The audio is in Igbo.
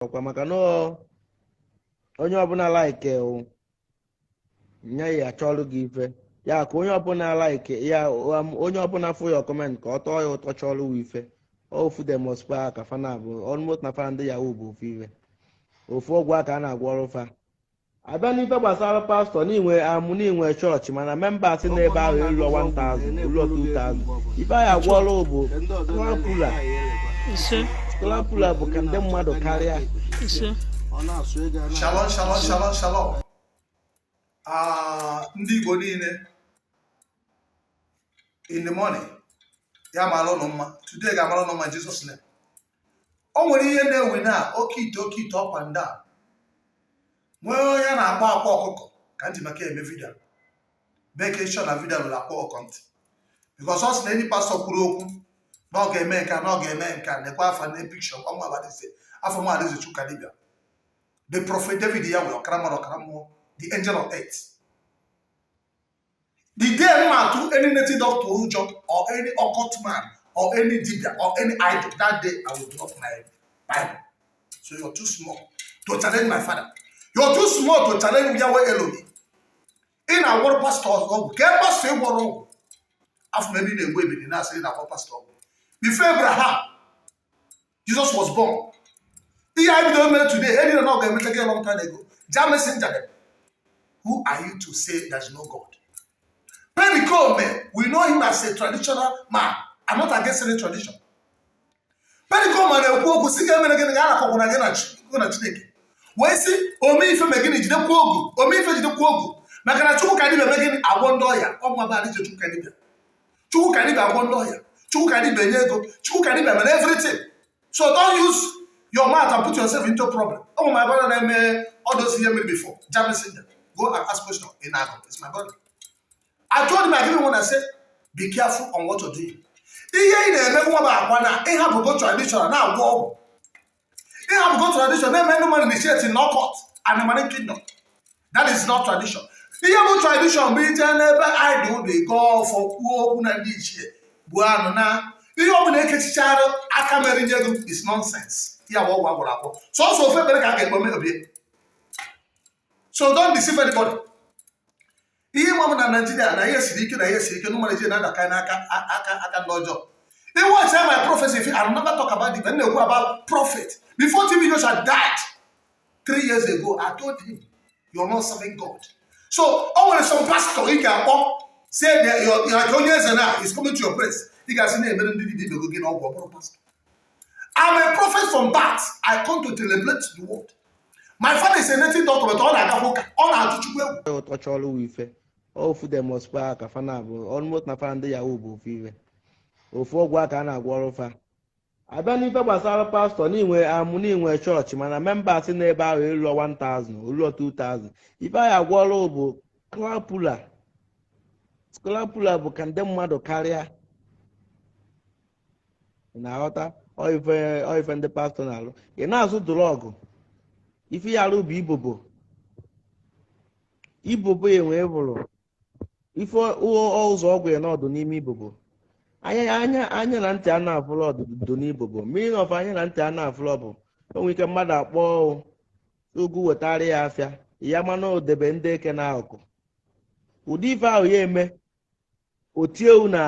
Ọkwa maka na onye ọbụla like nya ya achọrọ gị ife ya ka onye ọbụla like ya, onye ọbụla fụ ya comment ka ọ tọọ ya ụtọ, chọrọ ife ofu. Dem spa ka fa na bụ almost na fa ndị yahoo bụ ofu ife, ofu ọgwụ aka a na-agwọrọ fa. Abịa n'ife gbasara pastọ n'inwe amụ n'inwe chọọchị, mana members n'ebe ahụ eruo 1000, ruo 2000. Ife anyị agwọrọ bụ scapula. Ise. Scapula bụ ka ndị mmadụ karịa. Ise. Shalom, shalom, shalom, shalom. Ah, ndị Igbo niile, in the morning ya mara ụnụ mma. Today ga-amara ụnụ mma in Jesus name. O nwere ihe na-ewi na oke ite, oke ite ọkwa ndị a nwee onye a na-akpọ Akwa Ọkụkọ ka ntị maka eme video. Make sure na video ruru Akwa Ọkụkọ ntị, because ọ sị na enyi pastọ kwuru okwu na ọ ga-eme nke a, na ọ ga-eme nke a. Nekwa afa na picture kwa nwa Agbadize, afọ nwa Adaeze Chukwudibia, the prophet David Yahweh, ọkara mmadụ, ọkara mmụọ, the angel of earth. The day mma atụ any native doctor ụjọ or any occult man or any dibia or any idol, that day I will drop my Bible. So you're too small to challenge my father. You're too small to challenge Yahweh Elohim. Ị na-agwọrọ pastọ ọgwụ ka e pastọ ịgwọrọ ọgwụ afọ ebe ị na-egbu ebili na-asị ị na-agwọ pastọ ọgwụ. Before Abraham, Jesus was born. Ihe anyị bidoro mere today, enyi na ọ ga-emecha gị long time ago. Ja messenger them. Who are you to say there's no God? Pericome, we know him as a traditional man. I'm not against any tradition. Pericome na-ekwu okwu si ga-emere gịnị ga anakọkwana gị na gị na Chineke wee sị ome ife me gịnị, jidekwa ogu ome ife, jidekwa ogu, maka na Chukwu ka dibịa eme gịnị, agwọ ndị ọya. Ọnwa bụ adịje Chukwu ka dibịa, Chukwu ka dibịa agwọ ndị ọya, Chukwu ka dibịa enye ego, Chukwu ka dibịa mere everything. So don't use your mouth and put yourself into problem. Oh, my brother na-eme all those ihe mere before. Jam messenger, go and ask question in Agụ. It's my brother. I told him, I give him one, I said, "Be careful on what you're doing." Ihe ị na-eme nwa bụ akwa na ịhapụgo traditional na-agwọ ọgwụ, ịhapụgo tradition na-eme ndị mmadụ initiate in occult and marine kingdom. That is not tradition. Ihe bụ tradition bụ ije n'ebe idol dị, gọọ ọfọ, kwuo okwu na ndị ichie, gbuo anụ na ihe ọ bụla ekechichara aka mere nye ego is nonsense. Ya bụ ọgwụ agwọrọ agwọ, sọsọ ofe ekpere ka a ga-ekpe mebie. So don't deceive anybody. Ihe ịma bụ na Naijiria na ihe siri ike, na ihe siri ike n'ụmụ Naijiria na-adakarị n'aka aka aka ndị ọjọọ. Iwatch my prophecy, if I never talk about it, na-ekwu about prophet before TB Joshua died 3 years ago, I told him, "You're not serving God." So o nwere some pastor ị ga-akpọ, say like onye eze na is coming to your place, ị ga-asị na-emere ndị dibịa ibego gị n'ọgwụ. Ọ bụrụ pastor. I'm a prophet from birth. I come to celebrate the world. My father is a native doctor, but ọ na-agakwa ụka, ọ na-atụ Chukwu egwu. Ụtọ chọrọ ife ofu. Dem spa ka fa na bụ almost na fa ndị yahoo bụ ofu ife, ofu ọgwụ aka a na-agwọrọ fa. Abịa n'ife gbasara pastọ n'inwe amụ n'inwe chọọchị, mana members n'ebe ahụ eruo 1000, ruo 2000. Ife anyị agwọrọ bụ scapula. Scapula bụ ka ndị mmadụ karịa. Ị na-aghọta? Ọ ife ndị pastọ na-alụ, ị na-azụ drug. Ife ya arụ bụ ibobo, ibobo enwe bụrụ ife ụzọ ọgwụ ya n'ọdụ n'ime ibobo. Anya anya anya na ntị a na-afụlọ ọdụdụ n'ibobo. Meaning of anya na ntị a na-afụlọ bụ o nwere ike mmadụ akpọ ugwu wetara ya afịa ya, mana odebe ndị eke n'akụkụ ụdị ife ahụ ya eme otie ewu na